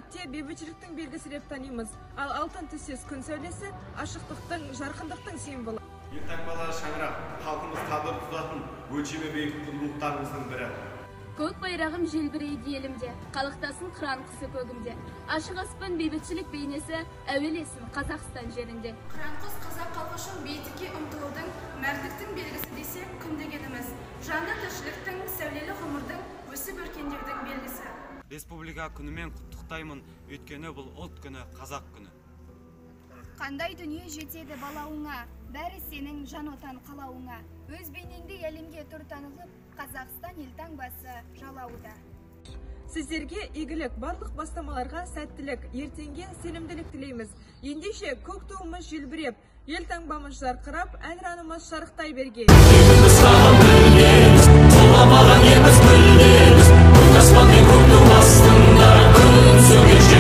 Әдетте бейбітшіліктің белгісі деп танимыз, ал алтын түстес күн сәулесі ашықтықтың, жарқындықтың символы. Елтаңбалары шаңырақ, халқымыз қадір тұтатын өлшемі биік құндылықтарымыздың бірі. Көк байрағым желбірейді елімде, қалықтасын қыран құсы көгімде. Ашық аспан бейбітшілік бейнесі әуелесін Қазақстан жерінде. Қыран құс қазақ халқы үшін биіктікке ұмтылудың, мәрттіктің белгісі десек, күн дегеніміз. Жанды тіршіліктің, сәулелі ғұмырдың, өсіп өркендеудің белгісі. Республика күнімен құттықтаймын, өйткені бұл ұлт күні, қазақ күні. Қандай дүние жетеді балауыңа, бәрі сенің жан отан қалауыңа. Өз бейнеңді әлемге тұр танылып, Қазақстан елтаңбасы жалауы да. Сіздерге игілік, барлық бастамаларға сәттілік, ертеңге сенімділік тілейміз. Ендеше көк туымыз желбіреп, елтаңбамыз жарқырап, әнұранымыз шарықтай бергей. Аспан мен көктің астында күн сөнген.